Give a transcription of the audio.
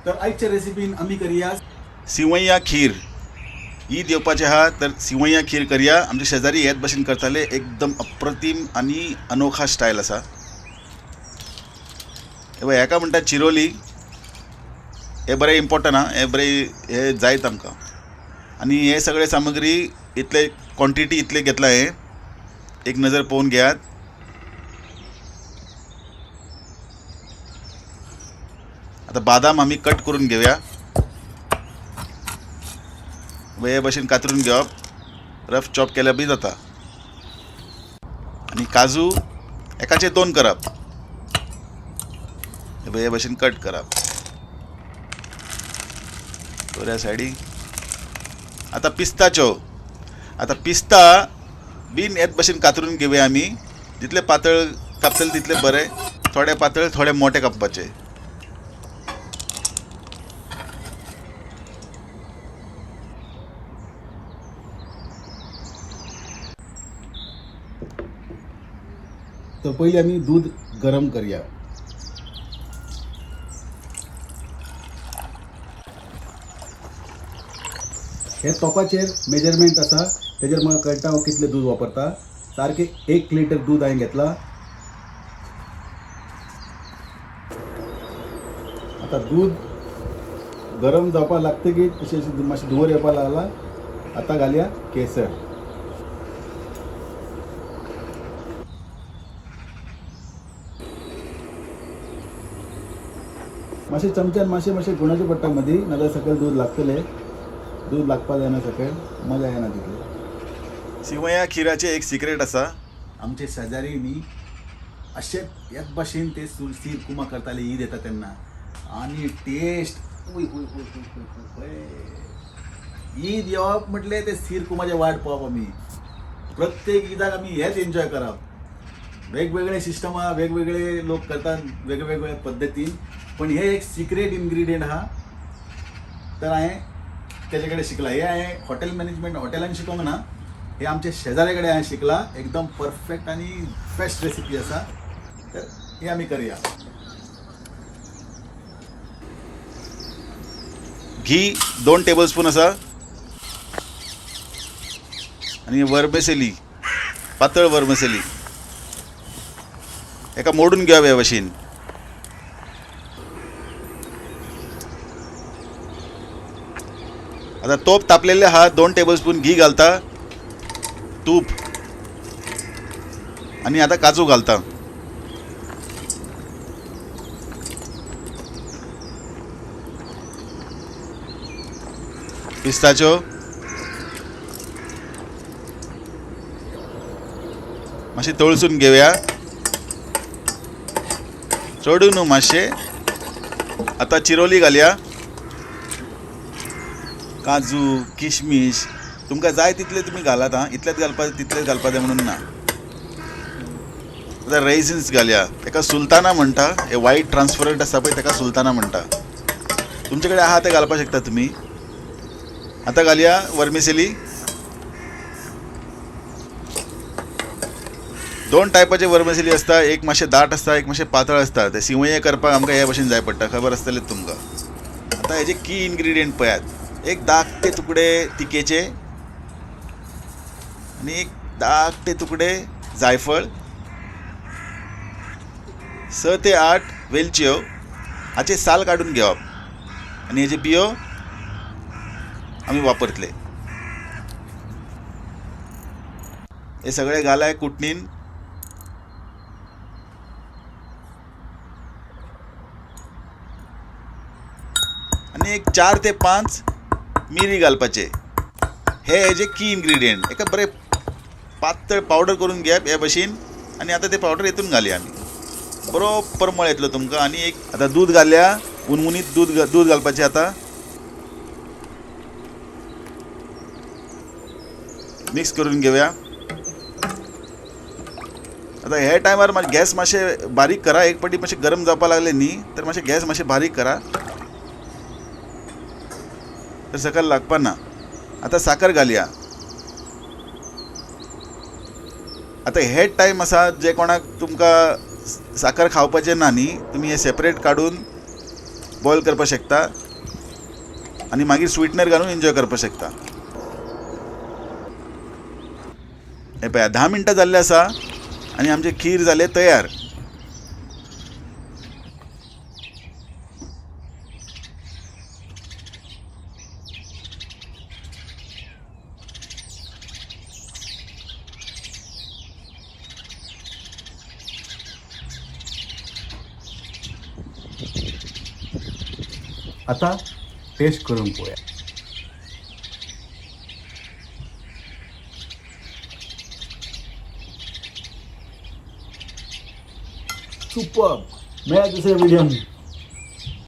तर आयच्या रेसिपीन आमी करया सिवैया खीर. ईद येवपाचें आहा तर सिवैया खीर करया. आमचे शेजारी हेच भशेन करताले, एकदम अप्रतीम आनी अनोखा स्टायल आसा. हे पळय, हेका म्हणटा चिरोली. हे बरें इम्पोर्टंट आहा, हे बरें हे जायत आमकां. आनी हे सगळे सामग्री इतले क्वॉन्टिटी इतले घेतला, हे एक नजर पळोवन घेयात. आता बादाम आमी कट करून घेवया. हे भशेन कातरून घेवप, रफ चॉप केल्यार बी जाता. आनी काजू एकाचे दोन करप, हे भशेन कट करप बऱ्या सायडी. आतां पिस्ताच्यो, आतां पिस्ता बीन हेच भशेन कातरून घेवया आमी. जितले पातळ कापतले तितले बरें, थोडे पातळ थोडे मोठे कापपाचे. तर पयलीं आमी दूद गरम करया. हे तोपाचेर मेजरमेंट आसा, तेजेर म्हाका कळटा हांव कितलें दूद वापरता. सारकें 1 लिटर दूद हांवें घेतलां. आतां दूद गरम जावपाक लागतकीच अशें अशें मातशें धुंवर येवपाक लागला. आतां घालया केसर. मातशें चमच्यान मातशें मातशें गुणाचें पडटा मदीं, नाजाल्यार सकयल दूद लागतलें. दूद लागपाक जायना सकयल, मजा येना तितली. सिवया खिराचें एक सिक्रेट आसा. आमचे शेजारी न्ही अशें हेच भाशेन ते सीर कुमा करताले ईद येता तेन्ना, आनी टेस्ट उय उय उय उय उय उय उय. ईद येवप म्हटलें ते सीर कुमाचे वाट पळोवप आमी. प्रत्येक ईदाक आमी हेच एन्जॉय करप. वेगवेगळे सिस्टम आहा, वेगवेगळे लोक करतात वेगवेगळे पद्दतीन, पण हे एक सिक्रेट इन्ग्रिडियंट आहा. तर हांवें तेजे कडेन शिकलां. हे हांवें हॉटेल मॅनेजमेंट हॉटेलान शिकोंक ना, हे आमच्या शेजाऱ्या कडेन हांवें शिकलां. एकदम परफेक्ट आनी बेस्ट रेसिपी आसा. तर हे आमी करया. घी 2 टेबलस्पून आसा आनी वर्मेसेली, पातळ वर्मेसेली एका मोडून घेवप ह्या भशेन. आतां तोप तापलेले आहा, 2 टेबलस्पून घी घालता, तूप, आनी आतां काजू घालता. पिस्ताच्यो मातशें तळसून घेवया, चडू न्हू मातशें. आतां चिरोली घालया, काजू किशमीश तुमकां जाय तितले तुमी घालात. आं, इतलेच घालपा तितलेच घालपा जाय म्हणून ना. आतां रेजिन्स घालया. तेका सुलताना म्हणटा, हे वायट ट्रान्सपरंट आसा पळय तेका सुलताना म्हणटा. तुमचे कडेन आहा ते घालपाक शकता तुमी. आतां घालया वर्मिसेली. 2 टायपाचे वर्मिसेली आसता, एक मातशें दाट आसता, एक मातशें पातळ आसता. ते सिवये करपाक आमकां हे भशेन जाय पडटा, खबर आसतलें तुमकां. आतां हेजे की इन्ग्रिडियंट पळयात, एक धाकटे तुकडे तिकेचे आनी एक धाकटे तुकडे जायफळ, 6 ते 8 वेलच्यो, हाचे साल काडून घेवप आनी हेजे बियो आमी वापरतले. हे सगळे घालाय कुटणीन. आनी एक 4 ते 5 मिरी घालपाचे. हे हेजे की इन्ग्रिडियंट. एका बरें पातळ पावडर करून घेवप हे भशेन, आनी आतां ते पावडर हितून घालया आमी. बरो परमळ येतलो तुमकां. आनी एक आतां दूद घालया, हुनहुनीत दूद घालपाचें. आतां मिक्स करून घेवया. आतां हे टायमार गॅस मातशें बारीक करा. एक पाटी मातशें गरम जावपाक लागलें न्ही तर मातशें गॅस मातशें बारीक करा, तर सकयल लागपा ना. आतां साकर घालया. आतां हे टायम आसा जे कोणाक तुमकां साकर खावपाचें ना न्ही, तुमी हे सेपरेट काडून बॉयल करपाक शकता आनी मागीर स्विटनर घालून एन्जॉय करपाक शकता. हे पळया 10 मिनटां जाल्ले आसा आनी आमचें खीर जालें तयार. आता टेस्ट करून पळोवया. सुपर. मेळ्या दुसऱ्या व्हिडिओन.